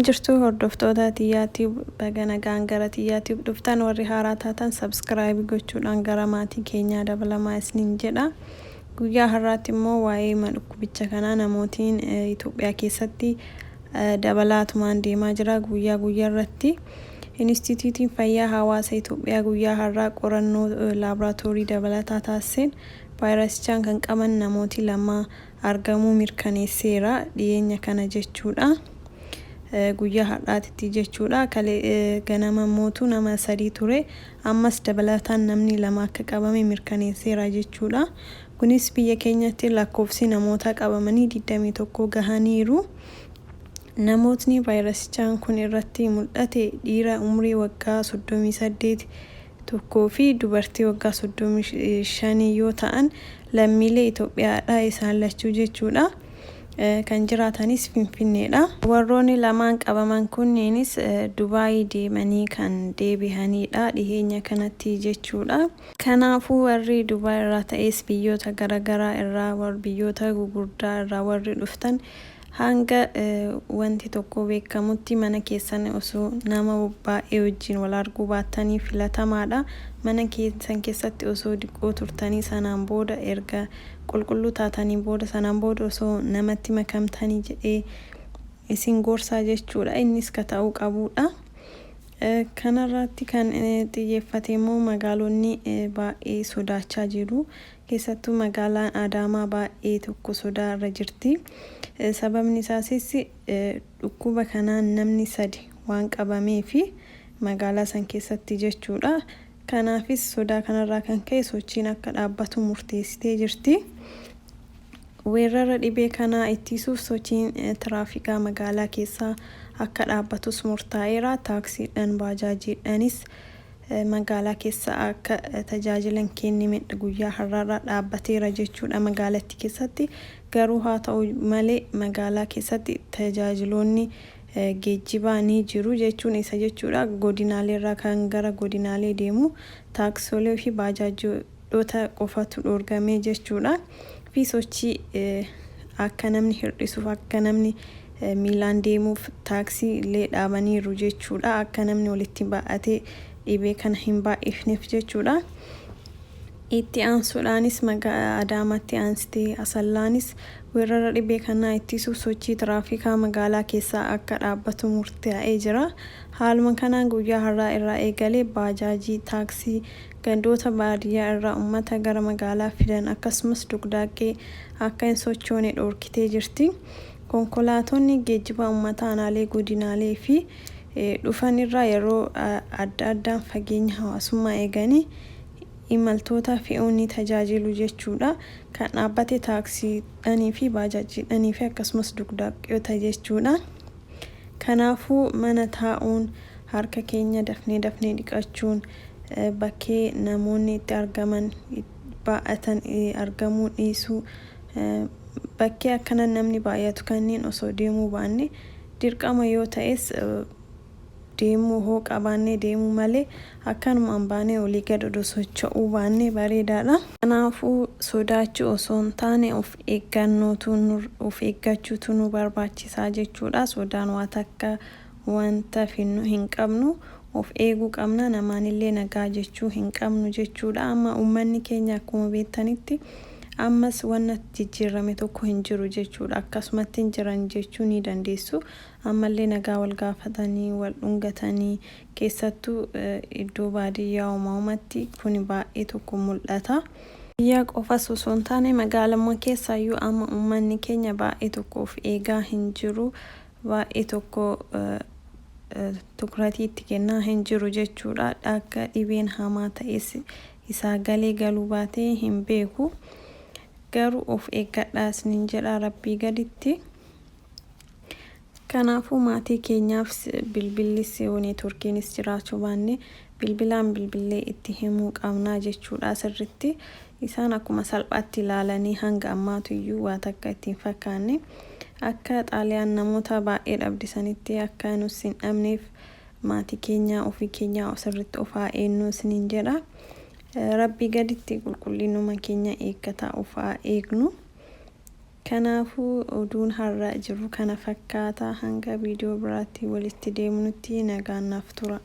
Jirtu hordoftoota Tiyyaa Tube, baga nagaan gara Tiyyaa Tube dhuftan. Warri haaraa taatan subscribe gochuudhaan gara maatii keenyaa dabalamaa isiniin jedha. Guyyaa har'aatti immoo waa'ee dhukkubicha kanaa namootiin Itoophiyaa keessatti dabalaatumaan deemaa jira guyyaa guyyaa irratti. Inistituutiin Fayyaa Hawaasa Itoophiyaa guyyaa har'aa qorannoo laaboraatoorii dabalataa taasiseen vaayirasichaan kan qaban namooti 2 argamuu mirkaneesseera dhiyeenya kana jechuudha. Guyyaa har'aatitti jechuudha. Kale ganama mootu nama 3 ture. Ammas dabalataan namni 2 akka qabame mirkaneesseera jechuudha. Kunis biyya keenyatti lakkoofsi namoota qabamanii 21 gahaniiru. Namootni vaayirasichaan kun irratti mul'ate dhiira umrii waggaa 38 tokkoo fi dubartii waggaa 35 yoo ta'an, lammiilee Itoophiyaadha isaan lachuu jechuudha. Kan jiraatanis Finfinneedha. Warroonni lamaan qabaman kunneenis Dubaay deemanii kan deebihanidha dhiheenya kanatti jechuudha. Kanaafuu warri Dubaay irraa ta'es biyyoota garagaraa irraa, biyyoota gugurdaa irraa warri dhuftan, hanga wanti tokko beekamutti mana keessan osoo nama baay'ee wajjin wal arguu baattanii filatamaadha. Mana keessan keessatti osoo diqqoo turtanii, sanaan booda erga qulqulluu taatanii booda, sanaan booda osoo namatti makamtanii jedhee isin gorsaa jechuudha. Innis ka ta'uu qabudha. Kanarratti kan xiyyeeffate immoo magaalonni baay'ee sodaachaa jiru. Keessattuu magaalaan Adaamaa baay'ee tokko sodaa irra jirti. Sababni isaas dhukkuba kanaan namni 3 waan qabameefi magaalaa san keessatti jechuudha. Kanaafis sodaa kanarraa kan ka'e sochiin akka dhaabbatu murteessitee jirti. Weerara dhibee kanaa ittisuuf sochiin tiraafikaa magaalaa keessaa akka dhaabbatus murtaa'eera. Taaksiidhaan, baajaajiidhaanis magaalaa keessa akka tajaajila hin kennine guyyaa har'aarraa dhaabbateera jechuudha magaalattii keessatti. Garuu haa ta'u malee magaalaa keessatti tajaajiloonni geejjibaa ni jiru jechuun isa jechuudha. Godinaaleerraa kan gara godinaalee deemu taaksiilee fi baajaajota qofatu dhoorgamee jechuudha. Fi sochii akka namni hir'isuuf, akka namni miilaan deemuuf taaksii illee dhaabaniiru jechuudha. Akka namni walitti baay'atee dhibee kana hin baay'ifneef jechuudha. Itti aansuudhaanis Adaamaatti aansitee Asallaanis weerara dhibee kanaa ittisuuf sochii tiraafikaa magaalaa keessaa akka dhaabbatu murtaa'ee jira. Haaluma kanaan guyyaa har'aa irraa eegalee baajaajii, taaksii gandoota baadiyyaa irraa ummata gara magaalaa fidan akkasumas dugdaaqqee akka hin sochoone dhoorkitee jirti. Konkolaatonni geejjiba ummataa aanaalee, godinaalee fi dhufan irraa yeroo adda addaan fageenya hawaasummaa eeganii imaltoota fe'uun ni tajaajilu jechuudha. Kan dhaabbate taaksiidhanii fi baajaajiidhanii fi akkasumas dugdaaqqoota jechuudha. Kanaafuu mana taa'uun, harka keenya dafnee dafnee dhiqachuun, bakkee namoonni itti argaman baay'atan argamuu dhiisuu, bakkee akkana namni baay'atu kanneen osoo deemuu baanne, dirqama yoo ta'es deemuu hoo qabaannee deemuu malee, akkanumaan baanee olii gad odoo socho'uu baannee bareedaadha. Kanaafuu sodaachuu osoo hin taane of eeggannootu, of eeggachuutu nu barbaachisaa jechuudha. Sodaan waa takka wanta finnu hin qabnu. Of eeguu qabna, namaanillee nagaa jechuu hin qabnu jechuudha. Amma uummanni keenya akkuma beektanitti ammas wanna jijjiirame tokko hin jiru jechuudha. Akkasumatti hin jiran jechuu ni dandeessu. Ammallee nagaa wal gaafatanii, wal dhungatanii, keessattuu iddoo baadiyyaa uumaumatti kuni baay'ee tokko mul'ata. Biyyaa qofas osoo hin taane magaalummaa keessaayyuu amma uummanni keenya baay'ee tokko of eegaa hin jiru. Baay'ee tokko tukuratii itti kennaa hin jiru jechuudha. Akka dhibeen hamaa ta'es isaa galee galuu baatee hin beeku. Garuu of eeggadhaa isiniin jedha Rabbii gaditti. Kanaafuu maatii keenyaaf bilbillis neetworkiinis jiraachuu baanne bilbilaan bilbillee itti himuu qabnaa jechuudha sirritti. Isaan akkuma salphaatti ilaalanii hanga ammaatu iyyuu waa takka itti hin fakkaanne. Akka Xaaliyaan namoota baay'ee dhabde sanitti akka nus hin dhabneef maatii keenya, ofii keenyaa sirritti of haa eegnu isiniin jedha. Rabbii gaditti qulqullinuma keenya eeggataa of haa eegnu. Kanaafuu oduun har'a jiru kana fakkaata. Hanga viidiyoo biraatti walitti deemnutti nagaan naaf tura.